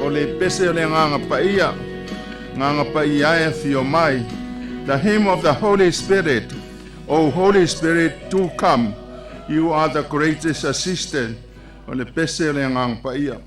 O le pese o le Agaga Paia, Agaga Paia e afio mai. The hymn of the Holy Spirit. O Holy Spirit, do come. You are the greatest assistant. O le pese o le Agaga Paia.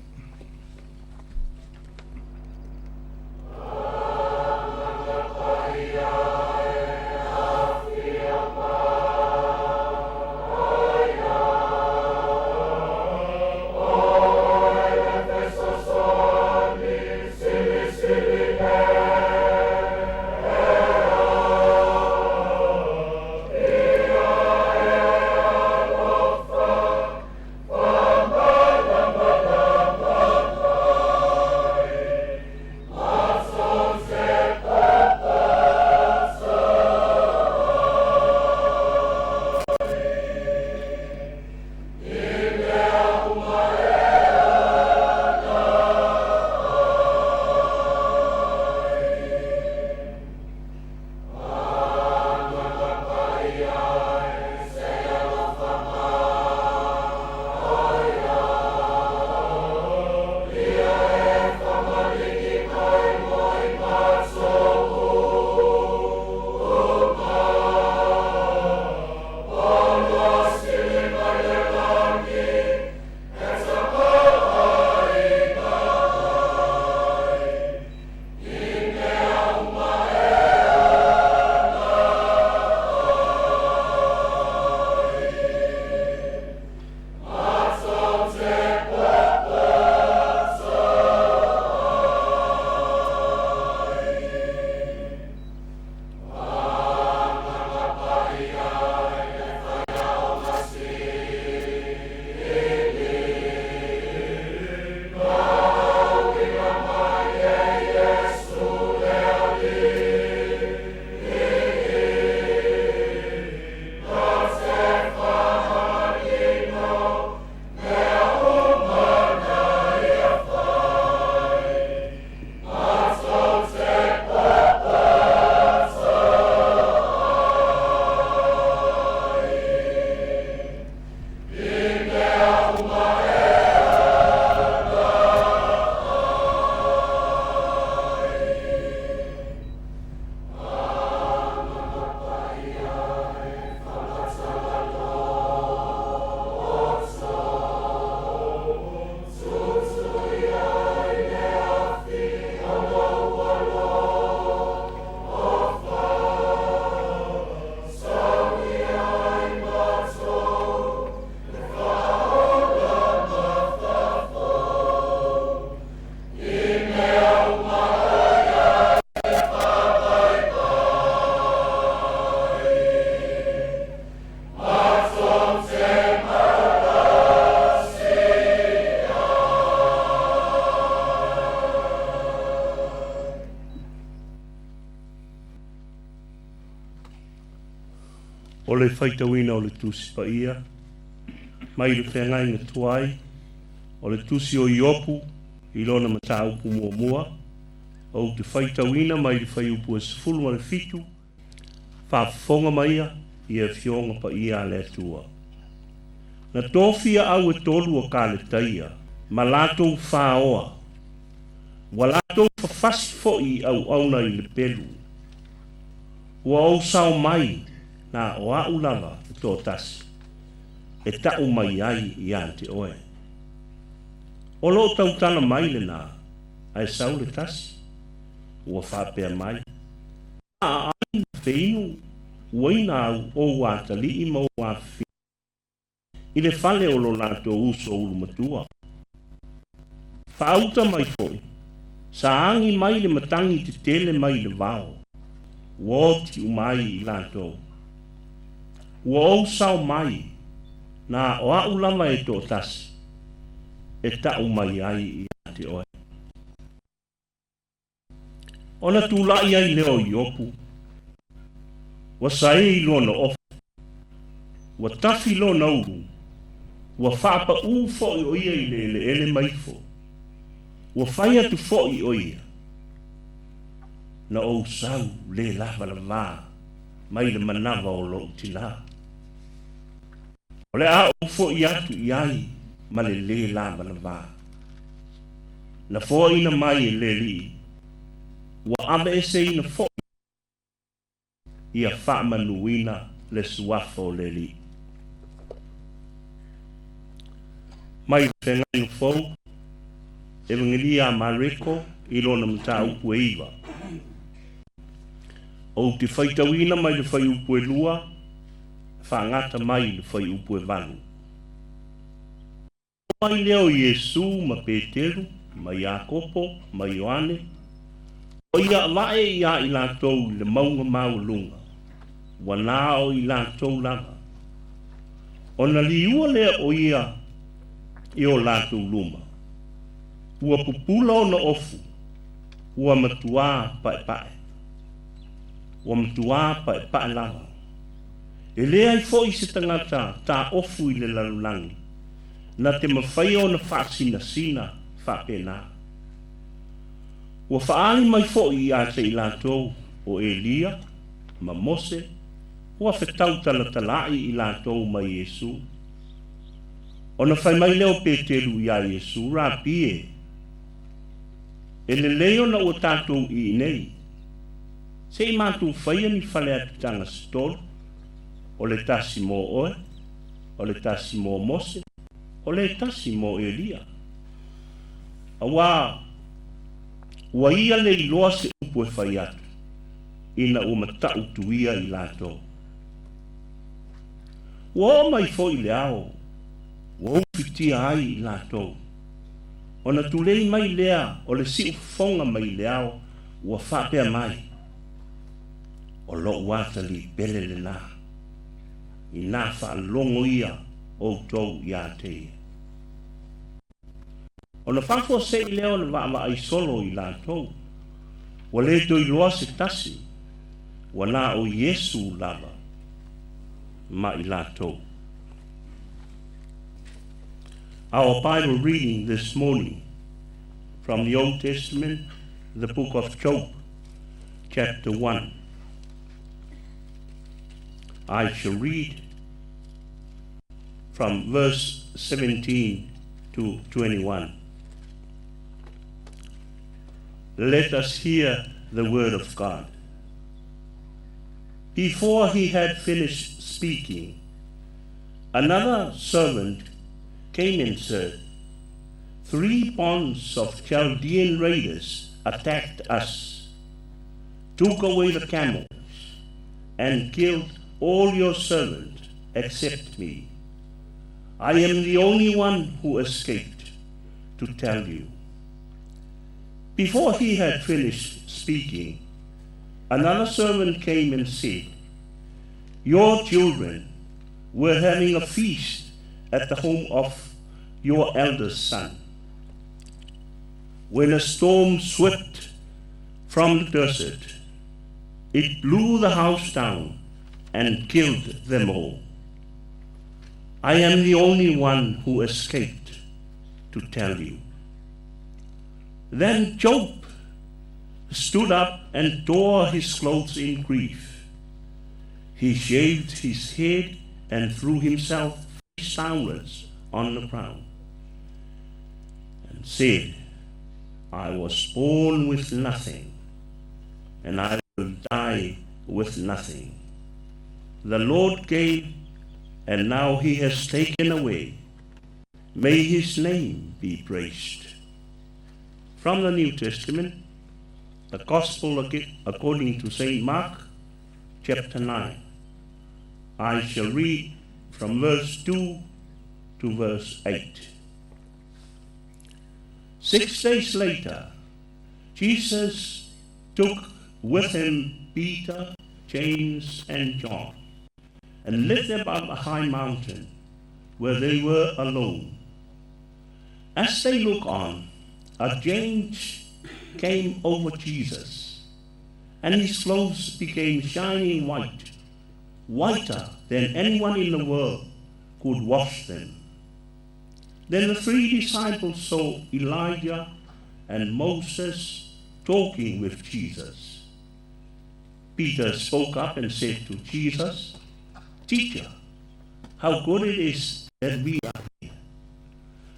O le faitauina o le Tusi Paia mai le Feagaiga Tuai, o le Tusi o Iopu i lona mataupu muamua, ou te faitauina mai le fuaiupu e 17, Faafofoga maia i Afioga Paia a le Atua. Na tofia au e tolu o Kaletaia ma latou faoa, ua latou fafasi foi i auauna i le pelu. Ua ou sao mai na o a'u lava e toatasi e ta'u mai ai iā te oe. O lo'u tautala mai lenā, ae sau le tasi, ua faapea mai, A ai ma feinu ua ina au ou atalii ma ou afifio i le fale o lo latou uso ulu matua. Faauta mai foi, sa agi mai le matagi tetele mai le vao, ua oti uma ai i latou. Ua ou sao mai, na o a'u lava e toatasi, e ta'u mai ai ia te oe. Ona tulai ai lea o Iopu, ua saei lona ofu, ua tafi lona ulu, ua faapaʻū foi o ia i le eleele ma ifo, ua fai atu foi o ia, Na ou sau le lavalavā mai le manava o lou tinā. O le a ou foi atu i ai ma le lē lavalavā. Na foaiina mai e le Alii, ua aveeseina foi ia faamanuina le Suafa o le Alii. Mai le Feagaiga Fou, Evagelia a Mareko i lona mataupu e 9. Ou te faitauina mai le fuaiupu e 2 faagata mai le fuaiupu e 8. Oo mai lea o Iesu ma Peteru, ma Iakopo, ma Ioane, ua ia avae iā i latou i le mauga maualuga, ua na o i latou lava. Ona liua lea o ia i o latou luma, ua pupula ona ofu, ua matuā paepae. Ua matuā paepae lava. E leai foi se tagata taofu i le lalolagi na te mafaia ona faasinasina faapena. Ua faaali mai foi ia te i latou o Elia ma Mose ua fetautalatalaai i latou ma Iesu. Ona fai mai lea o Peteru iā Iesu, Rapi e, e lelei ona ua tatou i inei. Se i matou faia ni fale apitaga se tolu, o le tasi mo oe, o le tasi mo Mose, o le tasi mo Elia. Auā ua ia le iloa se upu e fai atu, ina ua mataʻutuia i latou. Ua oo mai foi le ao, ua ufitia ai i latou. Ona tulei mai lea o le siufofoga mai le ao ua faapea mai, O loʻu atalii pele lenā, inā faalogo ia outou iā te ia. Ona faafuasei lea o le vaavaai solo i latou, ua le toe iloa se tasi, ua na o Iesu lava ma i latou. Our Bible reading this morning from the Old Testament, the book of Job, chapter 1. I shall read from verse 17 to 21. Let us hear the word of God. Before he had finished speaking, another servant came and said, 3 bonds of Chaldean raiders attacked us, took away the camels, and killed all your servants except me. I am the only one who escaped to tell you. Before he had finished speaking, another servant came and said, Your children were having a feast at the home of your eldest son. When a storm swept from the desert, it blew the house down and killed them all. I am the only one who escaped to tell you. Then Job stood up and tore his clothes in grief. He shaved his head and threw himself face downwards on the ground and said, I was born with nothing, and I will die with nothing. The Lord gave, and now he has taken away. May his name be praised. From the New Testament, the Gospel according to St. Mark, chapter 9. I shall read from verse 2 to verse 8. 6 days later, Jesus took with him Peter, James, and John, and led them up a high mountain where they were alone. As they looked on, a change came over Jesus, and his clothes became shining white, whiter than anyone in the world could wash them. Then the 3 disciples saw Elijah and Moses talking with Jesus. Peter spoke up and said to Jesus, Teacher, how good it is that we are here.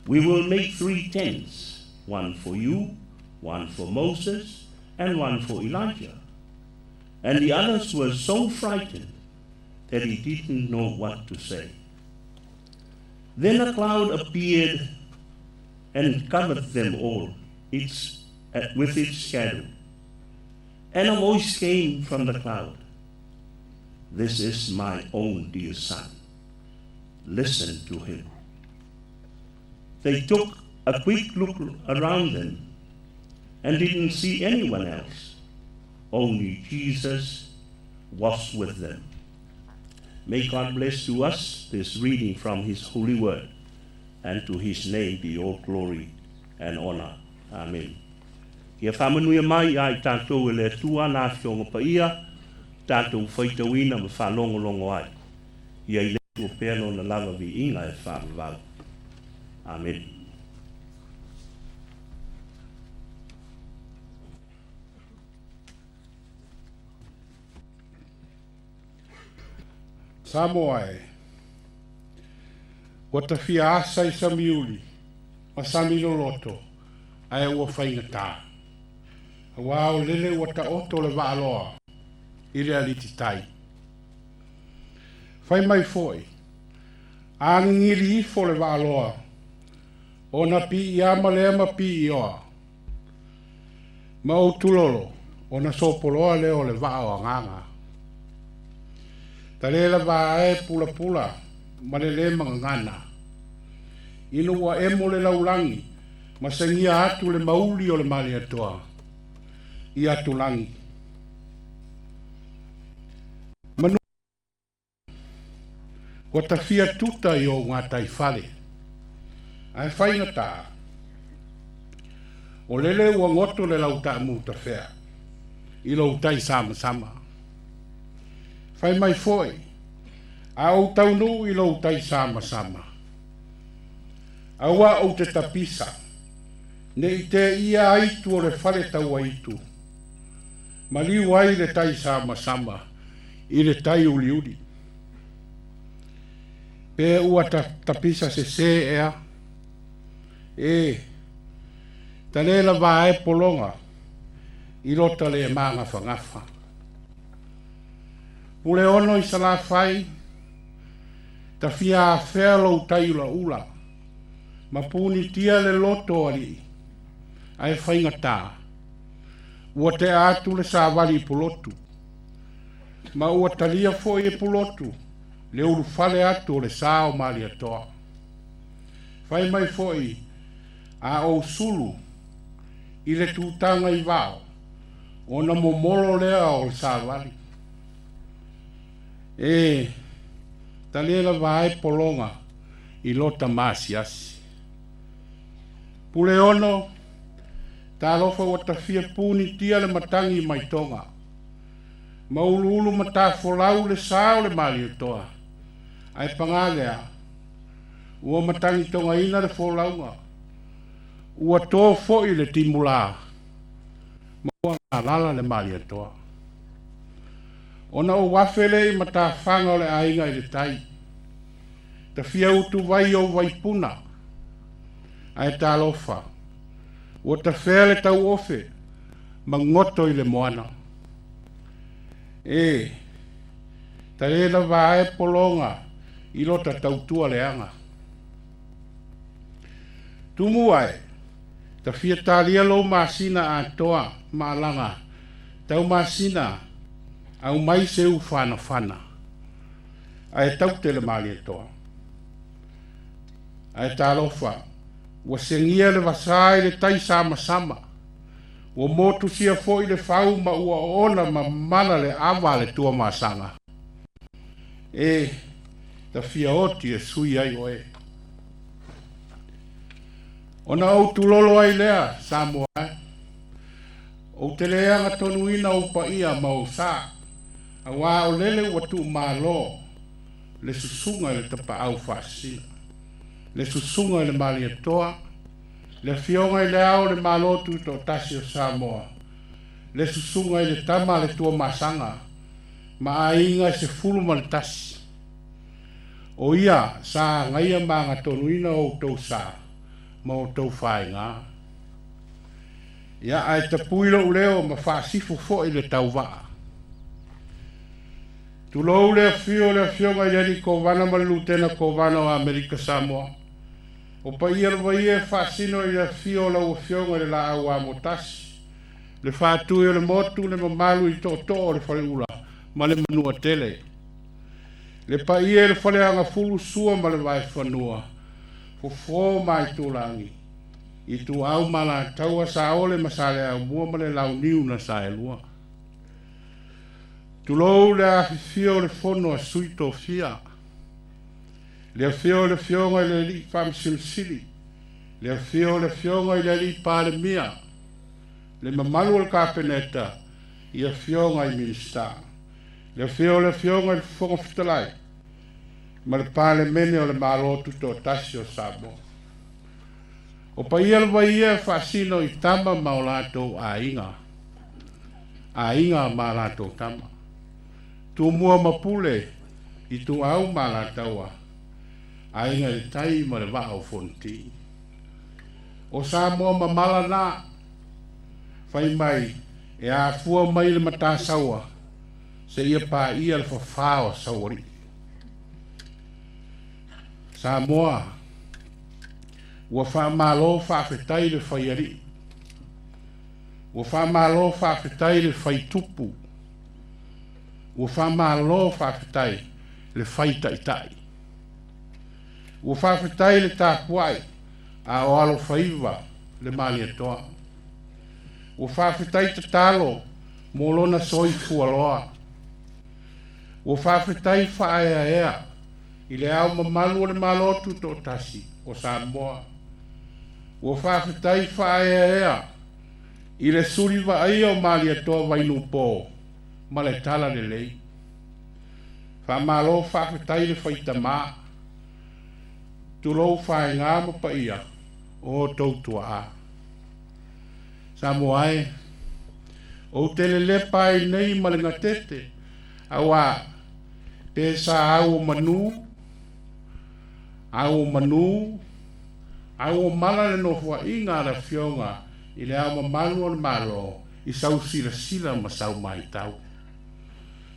We will make 3 tents, one for you, one for Moses, and one for Elijah. And the others were so frightened that he didn't know what to say. Then a cloud appeared and covered them all its, with its shadow. And a voice came from the cloud This is my own dear son. Listen to him. They took a quick look around them and didn't see anyone else. Only Jesus was with them. May God bless to us this reading from His holy word, and to His name be all glory and honor. Amen. Ia faamanuia mai ia i tatou e le Atua ana Afioga Paia, tatou faitauina ma faalogologo ai. Ia i le Atua pea Lona lava viiga e faavavau. Amene. Samoa e, ua tafia asa i samiuli ma sami loloto ae ua faigata, auā o lele ua taoto le vaaloa i le alititai. Fai mai foi, a gigili ifo le vaaloa, ona piiama lea ma piioa, ma ou tulolo, ona sopoloa lea o le vaa o agaga. Ta lē lavā e pulapula ma le lē magagana, ina ua emo le laulagi ma segia atu le mauli o le Malietoa i atulagi. Manu ua tafia tuta i ou gataifale, ae faigata, o lele ua goto le lau taamu tafea i lou tai samasama. Fai mai foi, a ou taunuu i lou tai samasama, auā ou te tapisa, ne i tēia aitu o le fale tauaitu, maliu ai le tai samasama i le tai uliuli. Pe ua tapisa sesē ea, e ta lē lavā e pologa i lota lē magafagafa. Puleono i Salafai, tafia afea lou tai ulaula, ma punitia le loto o alii, ae faigata, ua tea atu le savali i Pulotu, ma ua talia foi e Pulotu le ulufale atu o le sa o Malietoa. Fai mai foi, a ou sulu i le tutaga i vao, ona momolo lea o le savali. E talia lava ai pologa i lota maasiasi. Puleono, talofa ua tafia punitia le matagi mai Toga, ma uluulu matafolau le sa o le Malietoa, ae pagā lea, ua matagitogaina le folauga, ua to foi le timulā, ma ua galala le Malietoa. Ona ou afe lea i matafaga o le aiga i le tai, tafia utuvai ou vaipuna, ae talofa, ua tafea le tauofe ma goto i le moana. E, ta lē lavā e pologa i lota tautua leaga. Tumua e, tafia talia lou masina atoa ma alaga tau masina aumai se ufanafana, ae taute le Malietoa. Ae talofa, ua segia le vasā i le tai samasama, ua motusia foi le fau ma ua oona ma mamala le ava a le Tuamasaga. E, tafia oti e sui ai oe. Ona ou tulolo ai lea, Samoa e. Ou te le agatonuina ou paia ma ou sa, auā o lele ua tuumalo le susuga i le Tapaau Faasisina, le susuga i le Malietoa, le Afioga i Le Ao o le Malo Tutoatasi o Samoa, le susuga i le Tama a le Tuamasaga ma aiga e 11. O ia sa agaia ma agatonuina o outou sa ma outou faigā. Ia ae tapui lou leo ma faasifo fo'i le tauvaa. Tulou le afio o le Afioga i le Alii Kovana ma le Lutena Kovana o Amerika Samoa. O paia lava ia e faasino i le afio o lau Afioga i le Laau Amotasi, le Faatui o le Motu, le mamalu i tootoo o le Faleula ma le Manuatele. Le paia i le Faleagafulu, Sua ma le Vaefanua, Fofo ma Aitulagi, Ituau ma Alataua, Saole ma Saleaaumua ma le Launiu na Saelua. Tulou le afifio o le Fono a Sui Tofia, le afio o le Afioga i le Alii Faamasino Sili, le afio o le Afioga i le Alii Palemia, le mamalu o le Kapeneta i Afioga i Minisita, le afio o le Afioga i le Fofoga Fetalai ma le Palemene o le Malo Tutoatasi o Samoa. O paia lava ia e faasino i tama ma o latou aiga, aiga ma a latou tama, Tumua ma Pule, Ituau ma Alataua, Aiga i le Tai ma le Vaa o Fonoti. O Samoa mamala na, fai mai e afua mai le Matasaua seia paia le fafā o Saualii. Samoa, ua faamalo faafetai le faialii, ua faamalo faafetai le faitupu, ua faamalo faafetai le faitaitai, ua faafetai le tapuai a o alofaiva le Malietoa, ua faafetai tatalo mo lona soifua loa, ua faafetai faaeaea i le Ao Mamalu o le Malo Tutoatasi o Samoa, ua faafetai faaeaea i le suli vaaia o Malietoa Vainupo ma le Talalelei. Faamalo faafetai le faitamaa, tulou faigā ma paia o outou tuaa. Samoa e, ou te lelepa ai nei ma le gatete, auā pe sa au o manu, au o manu, au o mala le nofoaiga a le Afioga i Le Ao Mamalu o le Malo i sau silasila ma sau maitau.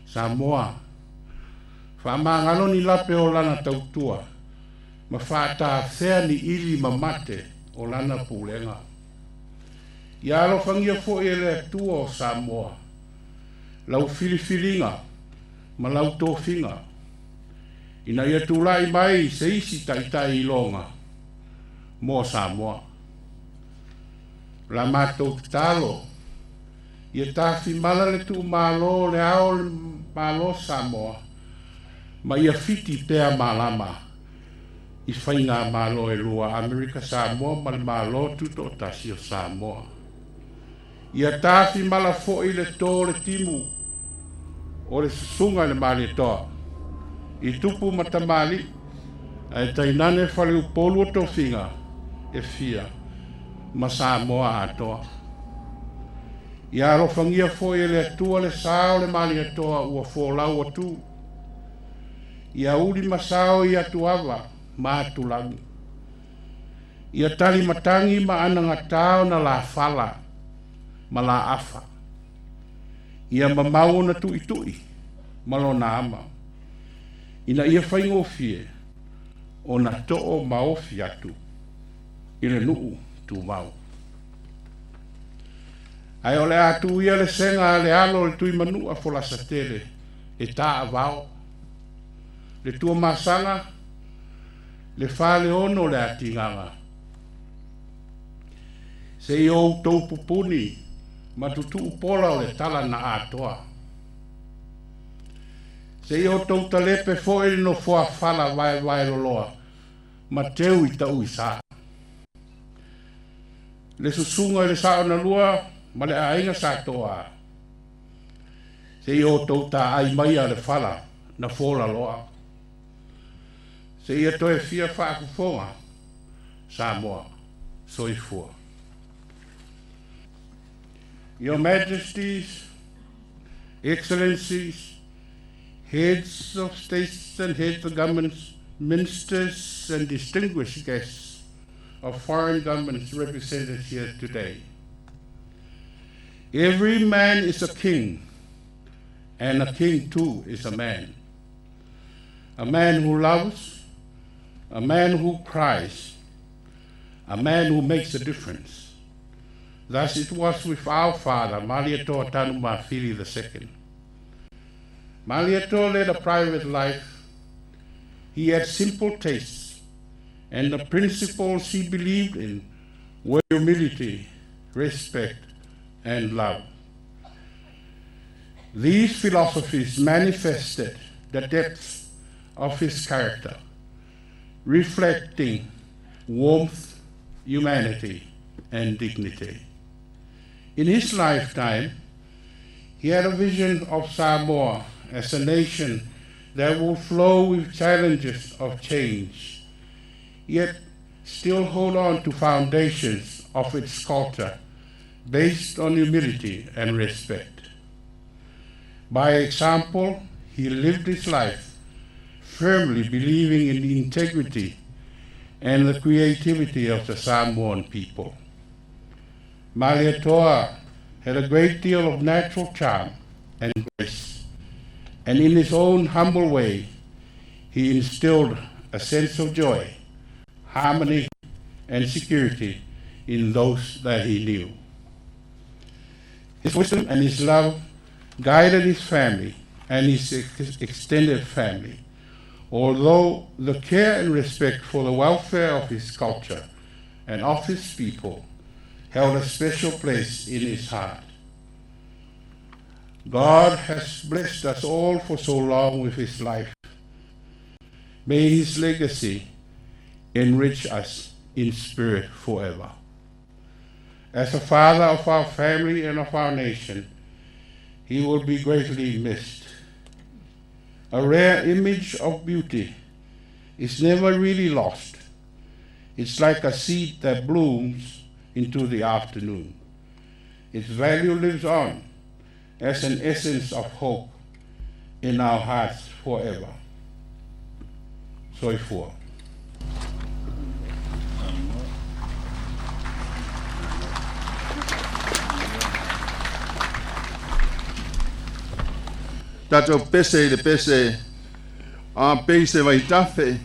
Samoa, faamagalo ni lape o lana tautua ma faatafea ni ili mamate o lana pulega. Ia alofagia foi e le Atua o Samoa lau filifiliga ma lau tofiga, ina ia tulai mai se isi taitai iloga mo Samoa. O la matou tatalo, ia tafimala le tuumalo o Le Ao o le Malo o Samoa ma ia fiti pea malama i faigamalo e lua, Amerika Samoa ma le Malo Tutoatasi o Samoa. Ia tafimala foi le tō o le timu o le Susuga i le Malietoa i tupu ma tamalii, ae tainane faleupolu o tofiga e fia ma Samoa atoa. Ia alofagia foi e le Atua le sa o le Malietoa ua folau atu, ia uli ma sao i atuava ma atulagi. Ia tali matagi ma anagatā ona lafala ma laafa. Ia mamau ona tuitui ma lona ama, ina ia faigofie ona too maofi atu i le nuu tumau. Ae o le a tuu ia le sega a le alo o le Tuimanua folasa tele e taavao, le Tuamasaga, le 46 o le atigaga. Se i outou pupuni ma tutuu pola o le tala na atoa. Se i outou talepe foi le nofoafala vaevaeloloa ma teu i tauisaa. Le susuga i le Saonalua ma le aiga Sa Toa, se i outou taai maia le fala na folaloa. Seia toe fia faafofoga Samoa. Soifua. Your Majesties, Excellencies, Heads of States and Heads of Governments, Ministers and distinguished guests of foreign governments represented here today. Every man is a king, and a king too is a man. A man who loves, a man who cries, a man who makes a difference. Thus it was with our father, Malietoa Tanumafili II. Malietoa led a private life. He had simple tastes, and the principles he believed in were humility, respect, and love. These philosophies manifested the depth of his character, reflecting warmth, humanity, and dignity. In his lifetime, he had a vision of Samoa as a nation that will flow with challenges of change, yet still hold on to foundations of its culture based on humility and respect. By example, he lived his life firmly believing in the integrity and the creativity of the Samoan people. Malietoa had a great deal of natural charm and grace, and in his own humble way, he instilled a sense of joy, harmony, and security in those that he knew. His wisdom and his love guided his family and his extended family, although the care and respect for the welfare of his culture and of his people held a special place in his heart. God has blessed us all for so long with his life. May his legacy enrich us in spirit forever. As a father of our family and of our nation, he will be greatly missed. A rare image of beauty is never really lost. It's like a seed that blooms into the afternoon. Its value lives on as an essence of hope in our hearts forever. Soifua. Tatou pese i le pese, a pese vaitafe,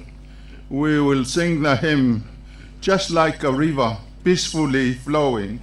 we will sing the hymn, Just Like a River Peacefully Flowing.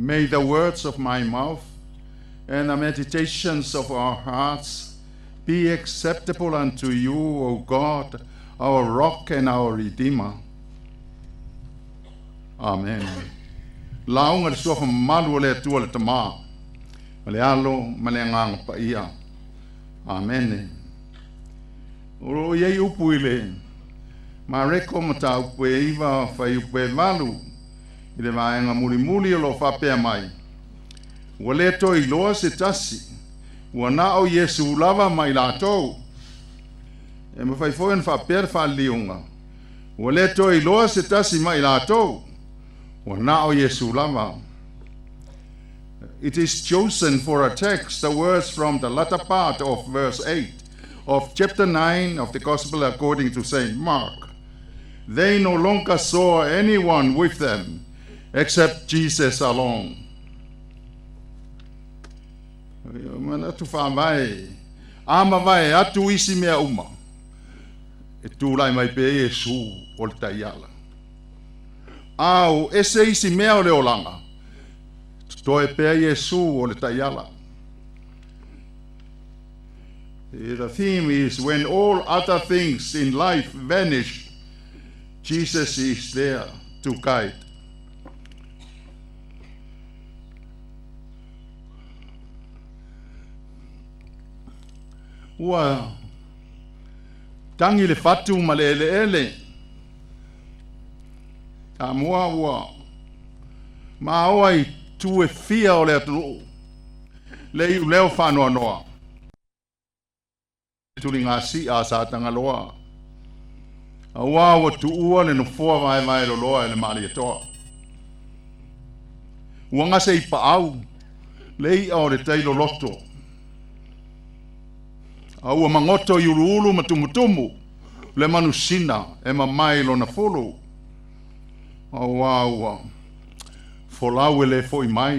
May the words of my mouth and the meditations of our hearts be acceptable unto you, O God, our rock and our redeemer. Amen. Lauga le suafa mamalu o le Atua le Tama, ma le Alo, ma le Agaga Paia. Amene. O lo o i ai upu i le Mareko mataupu e 9 fuaiupu e 8 i le vaega mulimuli o lo o faapea mai, Ua le toe iloa se tasi, ua na o Iesu lava ma i latou. E mafai foi ona faapea le faaliliuga, Ua le toe iloa se tasi ma i latou, ua na o Iesu lava. It is chosen for a text the words from the latter part of verse 8 of chapter 9 of the Gospel according to St. Mark. They no longer saw anyone with them except Jesus alone. Manatu faavae, a mavae atu isi mea uma, e tulai mai pea Iesu o le taiala. A o ese isi mea o le olaga, totoe pea Iesu o le taiala. The theme is when all other things in life vanish, Jesus is there to guide. Ua tagi le fatu ma le eleele. Samoa ua maoa i itu e fia o le atunuu le iuleo faanoanoa. Tuligasia a Satagaloa, auā ua tuua le nofoa vaevae loloa e le Malietoa. Ua gase i paau le i'a o le tai loloto, a ua magoto i uluulu ma tumutumu le manusina e mamae i lona fulu, auā ua folau e le fo'i mai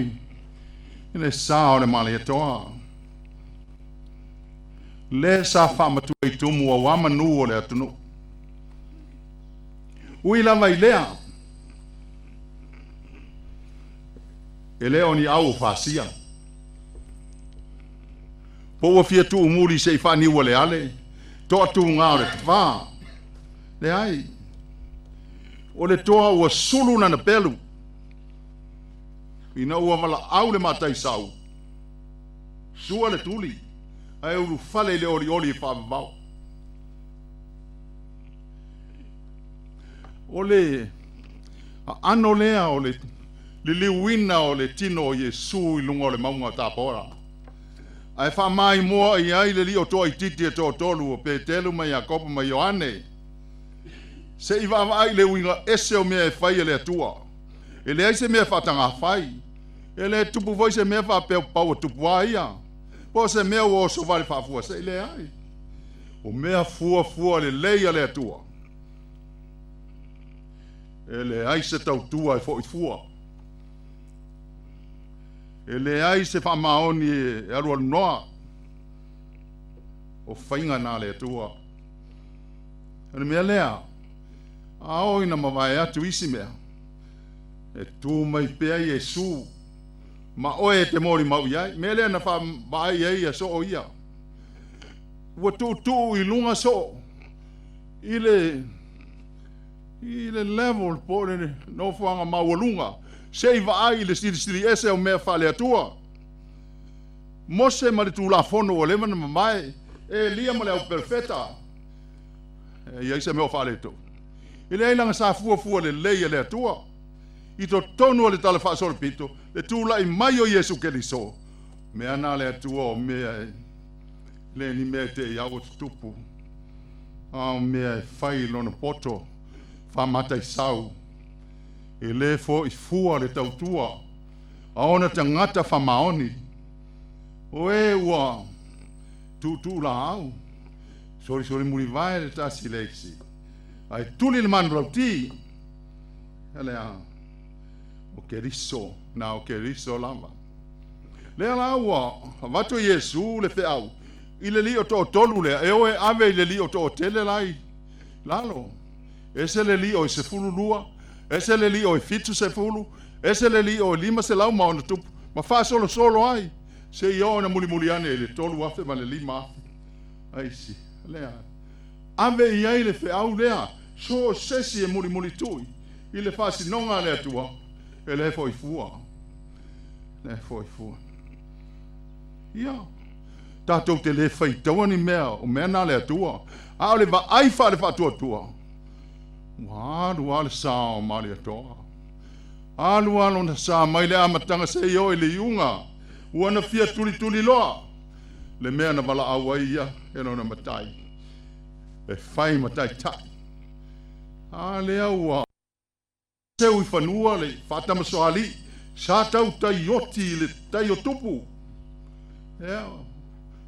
i le sa o le Malietoa. Le sa faamatua i tumu auā manū o le atunuu. Ui lava i lea, e le o ni au o fasia. Po ua fia tuumuli se i faaniu aleale, toatuga o le tavā. Leai, o le toa ua sulu lana pelu, ina ua valaau le mataisau, Sua le tuli, ae ulufale i le olioli e faavavao. O le aano lea o le liliuina o le tino o Iesu i luga o le mauga o Tabora, ae faamaimoa i ai le lio toaitiiti e toatolu o Petelu ma Iakopo ma Ioane, se i vaavaai i le uiga ese o mea e fai e le Atua. E leai se mea faatagafai. E le tupu foi se mea faapea o pau a tupu a ia, po o se mea ua oso vale faafuasei, leai. O mea fuafua lelei a le Atua. E leai se tautua e fo'i fua. E leai se faamaoni e alualunoa. O faiga na a le Atua. O le mea lea, a oo ina mavae atu isi mea, E tu mai pea Iesu ma oe e te molimau i ai. Mea lea na faavaai ai ia soo ia. Ua tuutuu i luga soo i le i le level po o le nofoaga maualuga se i vaai i le silisili ese o mea faale-Atua. Mose ma le Tulafono ua leva na mamae, Elia ma le au perofeta. E i ai se mea o faaletonu? E leai laga sa fuafua lelei e le Atua i totonu o le Tala Faasolopito le tulai mai o Iesu Keriso. Mea na le Atua o mea e le ni mea e te i au o tutupu, a o mea e fai i lona poto faamataisau. E le fo'i fua le tautua a ona tagata faamaoni. O e ua tuutuu laau, solisoli mulivae le tasi i le isi, ae tuli le manulauti, e le a, o Keriso, na o Keriso lava. Lea la ua avatu e Iesu le feau i le lio toatolu lea, e o e ave i le lio toatele la i lalo. Ese le lio i 12, Ese le lio e 70, ese le lio e 500 ma ona tupu, ma faasolosolo ai, seia oo ina mulimuli ane i le 3,000 ma le 5,000. Aisi, lea. Ave i ai le feau lea, so o se isi e mulimulitu'i i le faasinoga a le Atua, e le fo'i fua. Le fo'i fua. Ia, tatou te le faitaua ni mea, o mea na le Atua. A o le vaai faale faatuatua, ua alu lava le sa o Malietoa. Alu lava lona sa mai le amataga seia oo i le iuga. Ua na fia tulituliloa le mea na valaau ai ia e lona matai. E fai ma taitai. A lea ua seu i fanua le faatamasoalii sa tau taioti i le tai o tupu. Ea,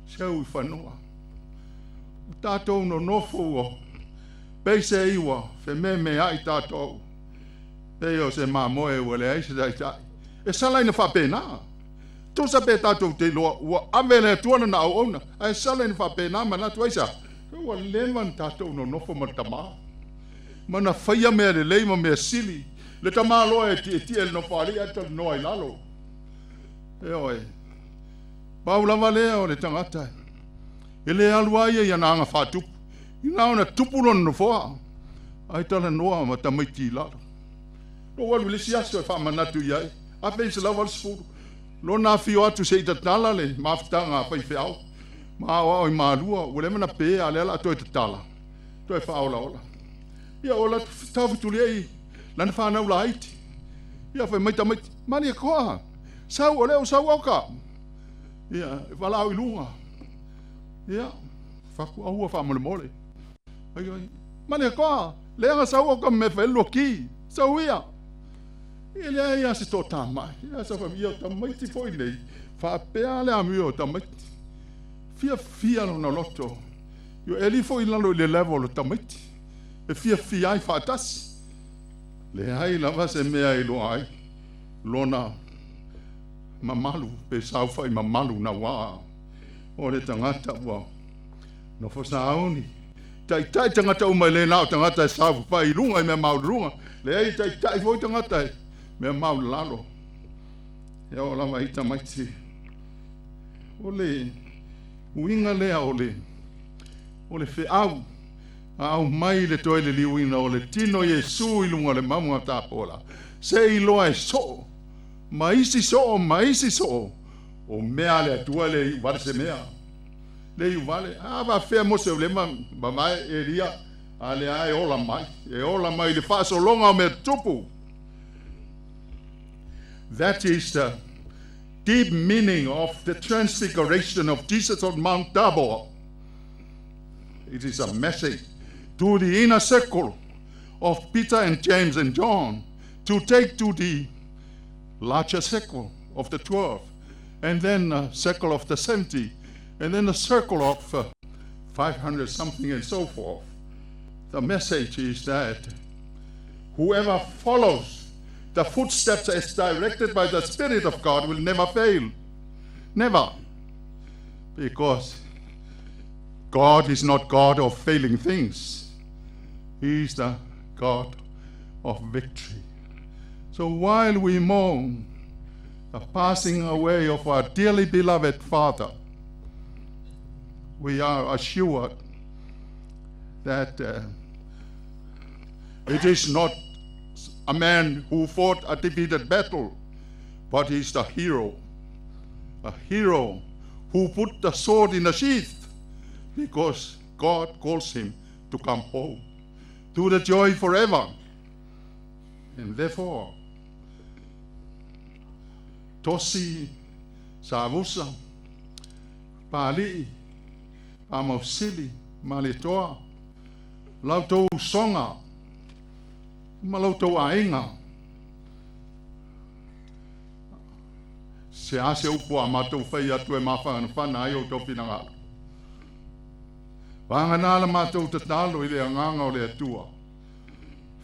seu i fanua. O tatou nonofo ua peisei ua fememeai tatou. Pei o se mamoe ua leai se taitai. E sala ina faapena. Tusa pe tatou te iloa ua ave le Atua lana auauna, ae sala ina faapena manatu aisa. Ua leva ona tatou nonofo ma le tamā. Ma na faia mea lelei ma mea sili. Le tamāloa e tietie i le nofoalii ae talanoa i lalo. Ioe. Pau lava lea o le tagata e le alu ai ia i ana aga faatupu. Ina ona tupu lona nofoa, ae talanoa ma tamaiti i lalo. Lou alu i le isi aso e faamanatu i ai, 1980, lona afio atu se i tatala le mafutaga a faifeau, ma aoao i Malua, ua leva ona pe, a o lea o le a toe tatala, toe faaolaola. Ia, o la taufetuliai lana fanau laiti. Ia, fai mai tamaiti, Malietoa, sau o lea ua sau oka. Ia, e valaau i luga. Ia, faku aua faamolemole. Ai, ai, Malietoa, leaga sau oka me fai lua ki, sau ia. Ia leai a se toatamai. Ia, sa fai, ia, tamaiti foi nei, faapea le amio o tamaiti. Fiafia lona loto. Io e ali foi i lalo i le level o tamaiti. E fiafia ai faatasi. Leai lava se mea e iloa ai lona mamalu pe saofai mamalu nauā o le tagata ua nofo sauni. Taitai tagata uma e le na o tagata e saofafai i luga i mea maualuluga. Leai, e taitai foi tagata i mea maualalo. E oo lava i tamaiti. O le uiga lea o le feau a aumai le toe liliuina o le tino Iesu i luga o le mauga o Tapola. Se iloa e soo, ma isi soo, ma isi soo, o mea a le Atua le iu vale se mea. Le iu vale, a faafefea Mose ua leva mavae Elia, a lea e ola mai, e ola mai i le faasologa o mea tutupu. That is the deep meaning of the transfiguration of Jesus on Mount Tabor. It is a message to the inner circle of Peter and James and John to take to the larger circle of the 12, and then a circle of the 70, and then a circle of 500 something and so forth. The message is that whoever follows the footsteps as directed by the Spirit of God will never fail. Never. Because God is not God of failing things. He is the God of victory. So while we mourn the passing away of our dearly beloved Father, we are assured that it is not a man who fought a defeated battle, but he is the hero. A hero who put the sword in the sheath because God calls him to come home to the joy forever. And therefore, Tosi, Savusa, Pali, Pamausili, Malietoa, la outou usoga, ma la outou aiga. Se a se upu a matou fai atu e mafanafana ai outou finagalo. Vagana la matou tatalo i le agaga o le Atua.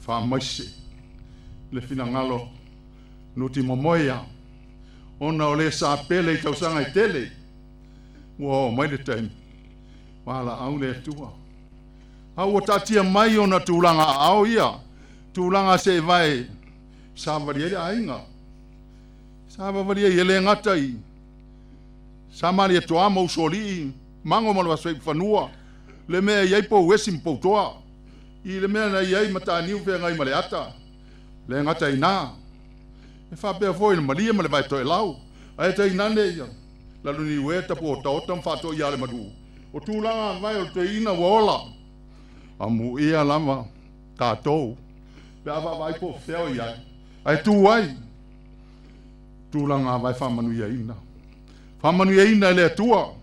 Faamaise le finagalo nuti momoia. Ona o le sa pele i tausaga e tele. Ua oo mai le taimi. Valaau le Atua. A ua taatia mai ona tulaga aao ia. Tulaga seevae savali ai le aiga. Savavali ai e le gata i Sa Malietoa ma Usoalii, Mago ma le Vasofaifanua, le mea e i ai Pouesi ma Poutoa, i le mea na i ai Mataniu Feagai ma le Ata, le gata i ina. E faapea foi le Malie ma le Vaetoelau, ae tainane ia Laloniuea Tapuotaota ma Faatoia le Manu. O tulaga vae o le toeaina ua ola. Amuia lava tatou pe a vaavaai po o fea o i ai, ae tu ai tulaga vae faamanuiaina. Faamanuiaina e le Atua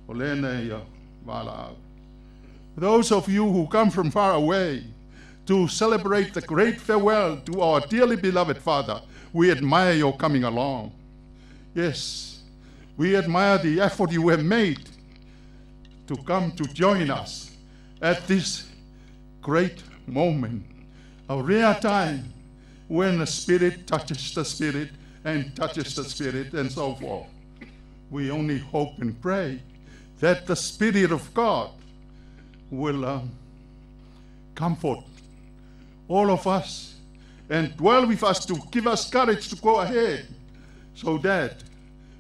o lena ia valaau. Those of you who come from far away to celebrate the great farewell to our dearly beloved Father, we admire your coming along. Yes, we admire the effort you have made to come to join us at this great moment, a rare time when the Spirit touches the Spirit and touches the Spirit and so forth. We only hope and pray that the Spirit of God will comfort all of us and dwell with us to give us courage to go ahead so that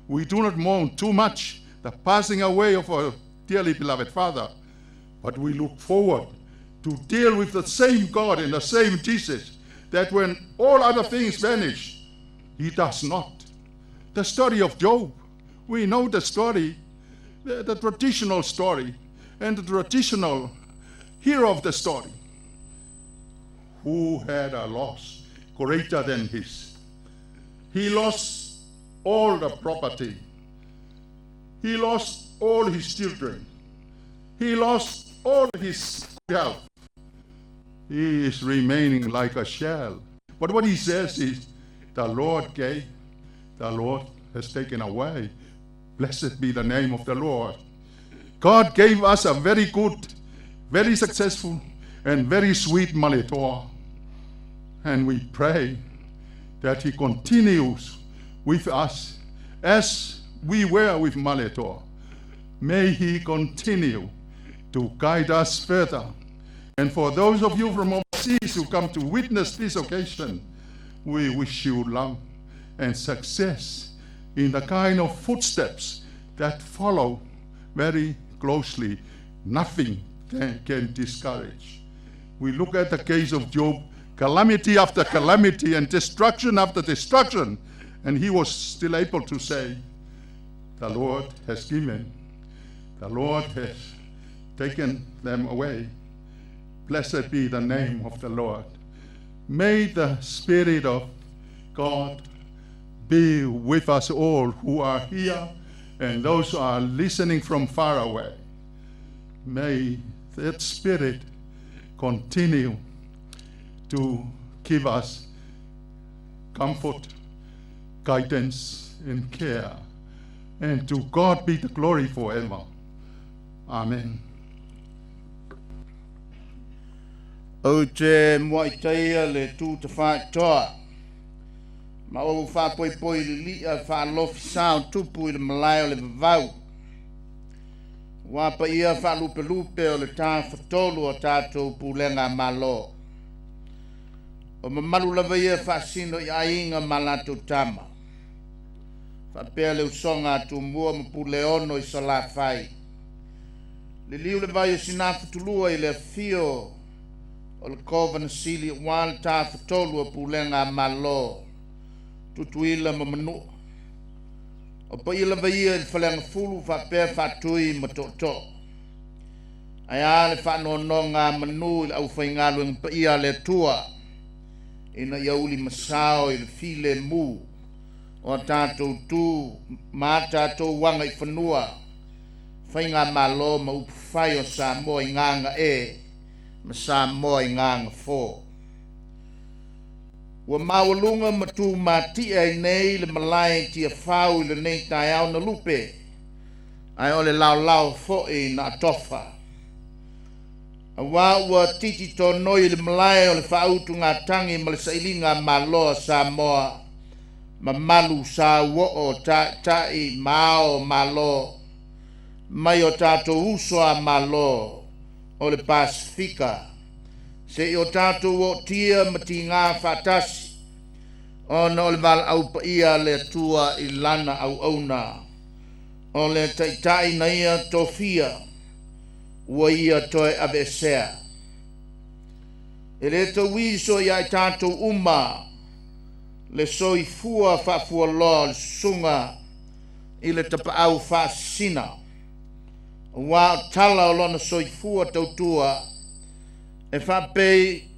we do not mourn too much the passing away of our dearly beloved Father, but we look forward to deal with the same God and the same Jesus, that when all other things vanish, He does not. The story of Job, we know the story, the traditional story, and the traditional hero of the story, who had a loss greater than his. He lost all the property. He lost all his children. He lost all his health. He is remaining like a shell. But what he says is, the Lord gave, the Lord has taken away. Blessed be the name of the Lord. God gave us a very good, very successful, and very sweet Malietoa. And we pray that he continues with us as we were with Malietoa. May he continue to guide us further. And for those of you from overseas who come to witness this occasion, we wish you love and success in the kind of footsteps that follow very closely. Nothing can discourage. We look at the case of Job, calamity after calamity and destruction after destruction, and he was still able to say, the Lord has given, the Lord has taken them away. Blessed be the name of the Lord. May the Spirit of God be with us all who are here and those who are listening from far away. May that Spirit continue to give us comfort, guidance, and care. And to God be the glory forever. Amen. Ou te muai taia le tu tafaitoa. Ma ou faapoipoi lilia faalofi o tupu i le malae o le vavau. Ua paia faalupelupe o le tafatolu o tatou pulega malo. O mamalu lava ia faasino i aiga ma latou tama. Faapea le usoga a Tumua ma Puleono i Salafai. Liliu le vai o Sina-a-Futulua i le afio o le Kovana Sili aua le tafatolu o pulega malo. Tutuila ma Manua. O paia lava ia i le Faleagafulu faapea Faatui ma Tootoo. Ae a le faanonogamanu i le aufaigaluega paia a le Atua ina ia uli masao i le filemu o a tatou tu ma a tatou aga i fanua faigamalo ma upufai o Samoa i gagae ma Samoa i gagafo. Ua maualuga ma tumatie ai nei le malae Tiafau i lenei taeao na lupe, ae o le laolao foi na atofa. Auā ua titi tonoi i le malae o le faautugatagi ma le sailiga malo a Samoa, mamalu sauoo taitai ma ao o malo, mai o tatou uso a malo o le Pasefika. Seʻi o tatou ootia ma tigā faatasi ona o le valaau paia a le Atua i lana auauna o le Taitai na ia tofia ua ia toe aveesea. E lē tauiso iā i tatou uma le soifua faafualoa o le susuga i le Tapaau Faasisina auā o tala o lona soifua tautua e faapei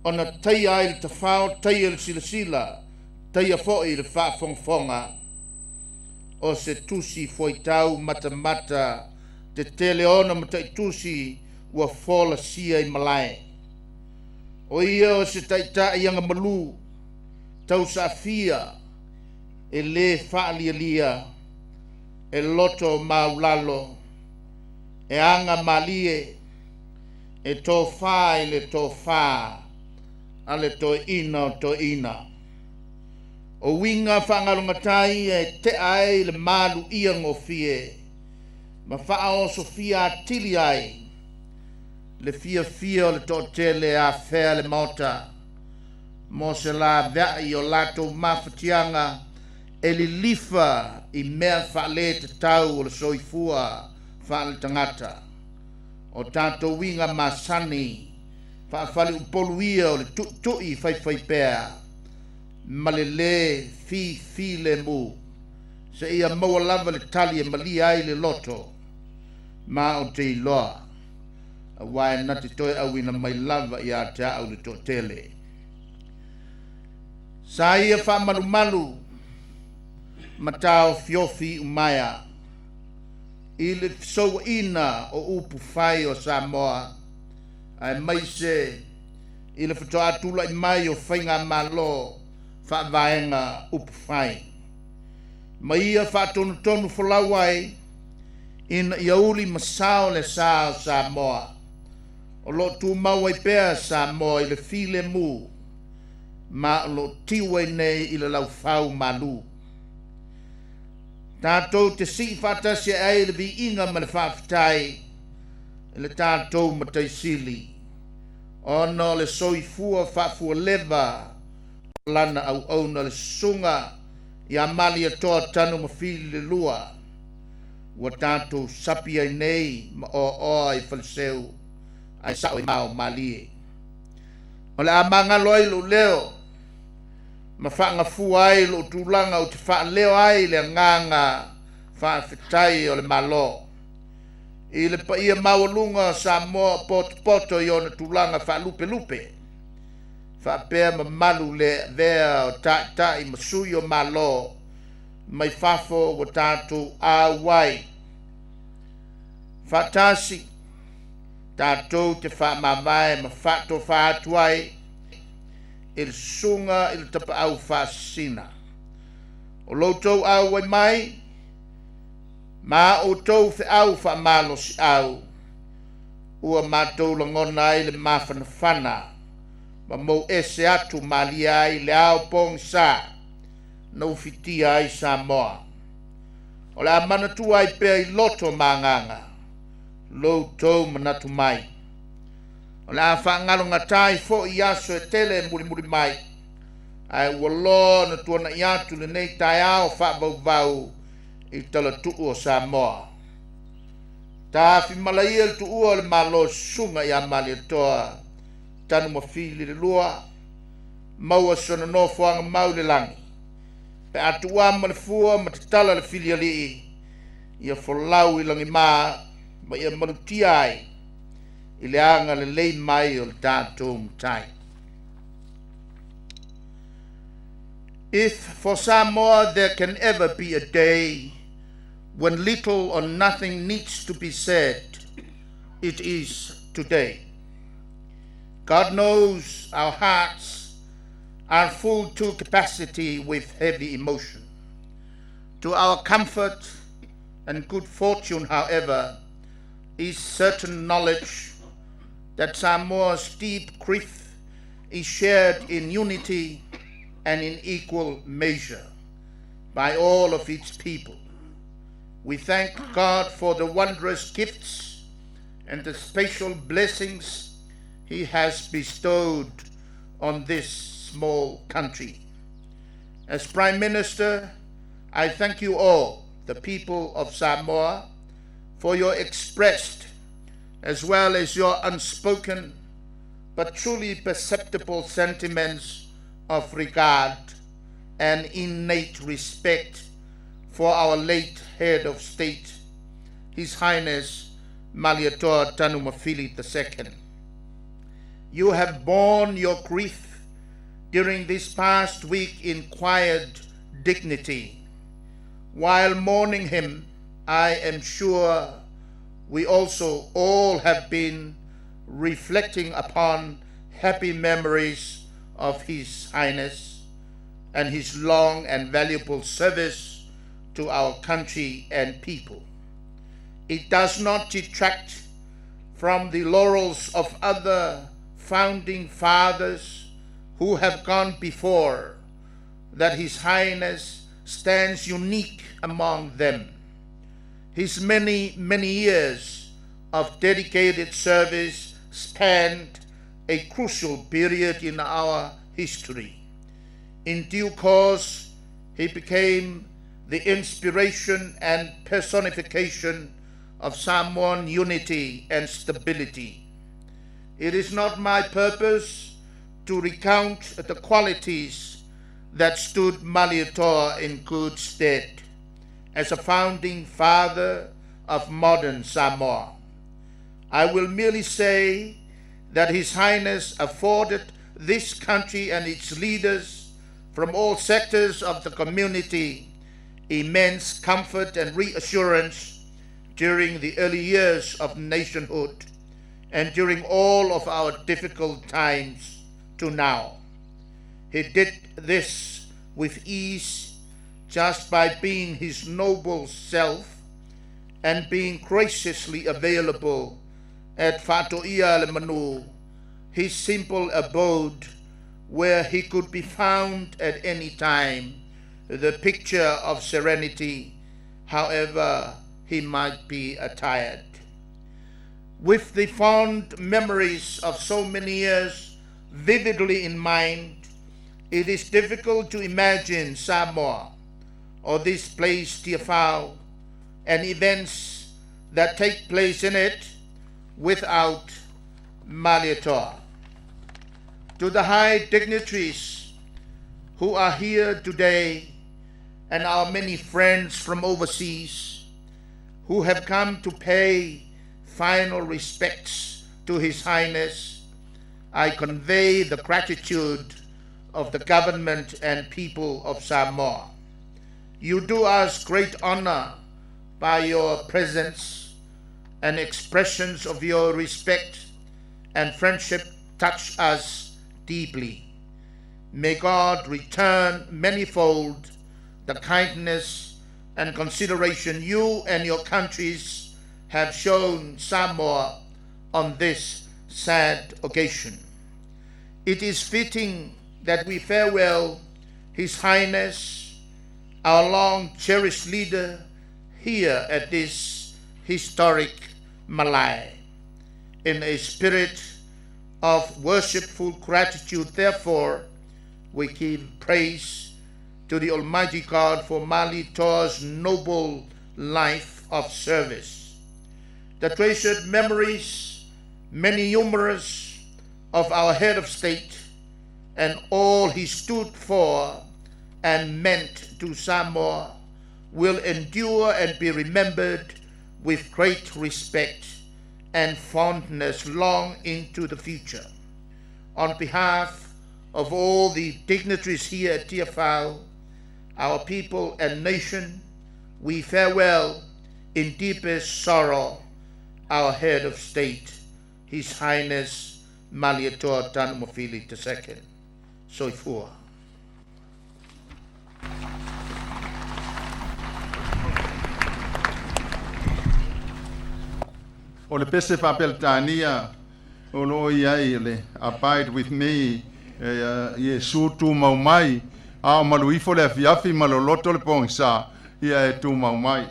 ona taia ai le tafao taia le silasila taia foʻi le faafogafoga o se tusi fuaitau matamata tetele ona mataitusi ua folasia i malae. O ia o se taitai agamalū tausaafia e lē faalialia e loto maulalo e aga malie e tofā i le tofā a le toeaina o toeaina. O uiga faagalogatā ia e tea ai le maluia gofie ma faaosofia atili ai le fiafia o le toatele afea le maota mo se laveai o latou mafatiaga e lilifa i mea faalē tatau o le soifua faaletagata. O tatou uiga masani faafaleupolu ia o le tuʻituʻi faifaipea ma le lē fifilemu seia maua lava le tali e malie ai le loto ma o te iloa auā e na te toe auina mai lava iā te a'u le toatele. Sa ia faamalumalu ma taofiofi umaea i le fesouaina o upu fai o Samoa aemaise i le fatoā tulaʻi mai o faigamālō faavaega upu fai ma ia faatonutonu folau ai ina ia uli ma sao le sā o Samoa o loo tumau ai pea Samoa i le filemu ma o loo tiu ai nei i le laufau malū. Tatou te sii faatasi ai le viiga ma le faafetai i le tatou Mataisili ona o le soifua faafualeva o lana auauna le susuga ia Malietoa Tanumafili le Lua ua tatou sapi ai nei ma oaoa i Faleseu ae sao i mao malie. O le a magalo ai lou leo ma faagafua ai lou tulaga ou te faaleo ai le agaga faafetai o le Mālō i le paia maualuga o Samoa potopoto i ona tulaga faalupelupe faapea mamalu le avea o taitai ma sui o Malo mai fafo ua tatou auai faatasi tatou te faamavae ma faatofā atu ai i le susuga i le Tapaau Faasisina. O loutou auai mai ma outou feau faamalosiau ua matou lagona ai le mafanafana ma mou ese atu malie ai le ao pogisā na ufitia ai Samoa. O le a manatua ai pea i loto ma agaga loutou manatu mai. O le a faagalogatā ai foʻi i aso e tele e mulimuli mai ae ua loa ona tuanaʻi atu lenei taeao faavauvau i talatuu o Samoa. Tafimala ia le tuua o le Malo susuga iā Malietoa Tanumafili le Lua maua sona nofoaga mau i le lagi pe a tuuama le fua ma tatala le filialii ia folau i lagimā ma ia malutia ai i le agalelei mai o le tatou Matai. If for Samoa there can ever be a day when little or nothing needs to be said, it is today. God knows our hearts are full to capacity with heavy emotion. To our comfort and good fortune, however, is certain knowledge that Samoa's deep grief is shared in unity and in equal measure by all of its people. We thank God for the wondrous gifts and the special blessings he has bestowed on this small country. As Prime Minister, I thank you all, the people of Samoa, for your expressed as well as your unspoken but truly perceptible sentiments of regard and innate respect for our late head of state, His Highness Malietoa Tanumafili II. You have borne your grief during this past week in quiet dignity. While mourning him, I am sure we also all have been reflecting upon happy memories of His Highness and his long and valuable service to our country and people. It does not detract from the laurels of other founding fathers who have gone before that His Highness stands unique among them. His many, many years of dedicated service spanned a crucial period in our history. In due course, he became the inspiration and personification of Samoan unity and stability. It is not my purpose to recount the qualities that stood Malietoa in good stead as a founding father of modern Samoa. I will merely say that His Highness afforded this country and its leaders from all sectors of the community immense comfort and reassurance during the early years of nationhood and during all of our difficult times to now. He did this with ease just by being his noble self and being graciously available at Faatoia le Manu, his simple abode where he could be found at any time, the picture of serenity, however he might be attired. With the fond memories of so many years vividly in mind, it is difficult to imagine Samoa or this place Tiafau and events that take place in it without Malietoa. To the high dignitaries who are here today and our many friends from overseas who have come to pay final respects to His Highness, I convey the gratitude of the government and people of Samoa. You do us great honor by your presence and expressions of your respect and friendship touch us deeply. May God return manifold the kindness and consideration you and your countries have shown Samoa on this sad occasion. It is fitting that we farewell His Highness, our long cherished leader, here at this historic Malae. In a spirit of worshipful gratitude, therefore, we give praise to the Almighty God for Malietoa's noble life of service. The treasured memories, many numerous, of our head of state and all he stood for and meant to Samoa will endure and be remembered with great respect and fondness long into the future. On behalf of all the dignitaries here at Tiafau, our people and nation, we farewell in deepest sorrow our head of state, His Highness Malietoa Tanumafili II. Soifua. O le pese faapeletania o loo i ai le Abide with Me, e Iesu tumau mai, a o malu ifo le afiafi ma loloto le pogisa, ia e tumau mai.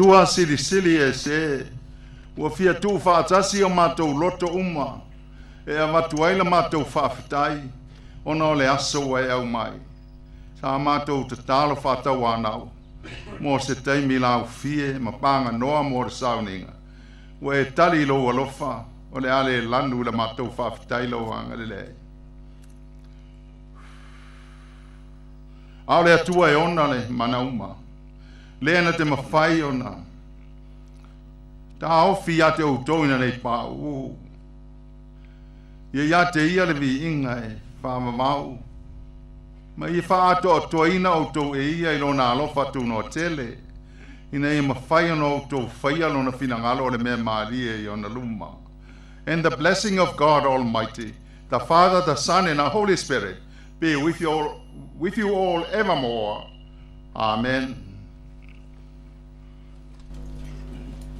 Atua silisili ese, ua fia tuufaatasi o matou loto uma, e avatu ai la matou faafetai, ona o le aso ua e aumai. Sa matou tatalo faatauanau, mo se taimi laufie ma paganoa mo le sauniga. Ua e tali i lou alofa, o le a le lanu i la matou faafetai lou agalelei. A o le Atua e ona le mana uma, lea na te mafai ona taofi ia te outou ina nei pauu. Ia ia te ia le viiga e faavavau, ma ia faaatoatoaina outou e ia i lona alofa tunoa tele, ina ia mafai ona outou faia lona finagalo o le mea malie i ona luma. And the blessing of God Almighty, the Father, the Son, and the Holy Spirit be with you all evermore. Amen.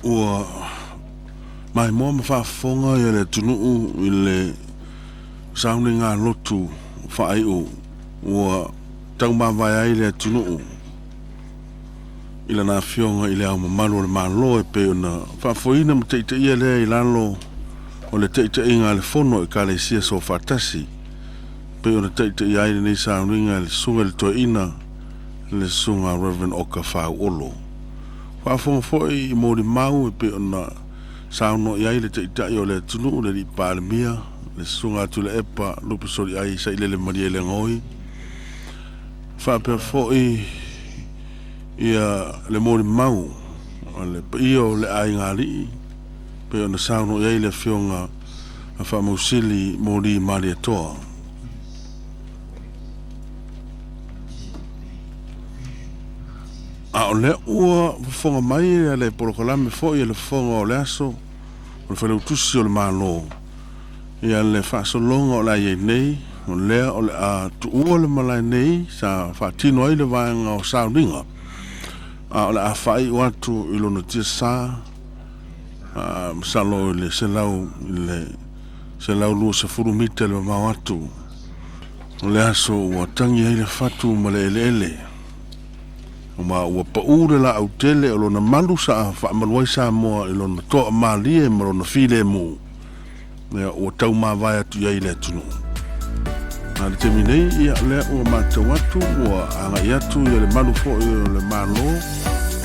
Ua maimoa ma faafofoga ia le atunuu i le sauniga lotu faaiu ua taumavae ai le atunuu i lana afioga i le Ao Mamalu o le Malo e pei ona faafoeina ma taitaia lea i lalo o le taitaiga a le Fono Ekalesia Soofaatasi pei ona taitaia ai lenei sauniga e le Susuga i le Toeaina le Susuga Reverend Oka Fauolo. Faafofoga foi i molimau e pei ona saunoa i ai le Taitai o le atunuu le Alii Palemia le Susuga Tuilaepa Lupesoliai Sailele Malielegaoi faapea foi ia le molimau o le paia o le aiga alii pei ona saunoa i ai le afioga a Faamausili Moli Malietoa. A o lea ua fofoga mai le polokalame foi e le fofoga o le aso o le Failautusi o le Malo ia le faasologa o le a i ai nei, o lea o le a tuua le malae nei sa faatino ai le vaega o sauniga, a o le a faaiu atu i lona tiasa, masalo i le 100 i le 120 mita le mamao atu o le aso ua tagi ai le fatu ma le eleele. Ma ua paū le laau tele o lona malu sa faamalu ai Samoa i lona toamalie ma lona filemu, ia ua taumavae atu i ai le atunuu. A le taimi nei, ia lea ua matau atu ua agai atu ia le malu foi o le Malo,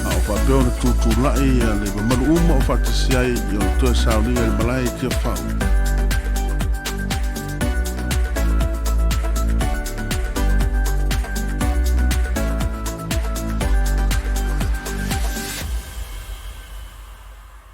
a o faapea ona tutulai ia le mamalu uma o faatasi ai i ona toe sauniga i le malae i Tiafau.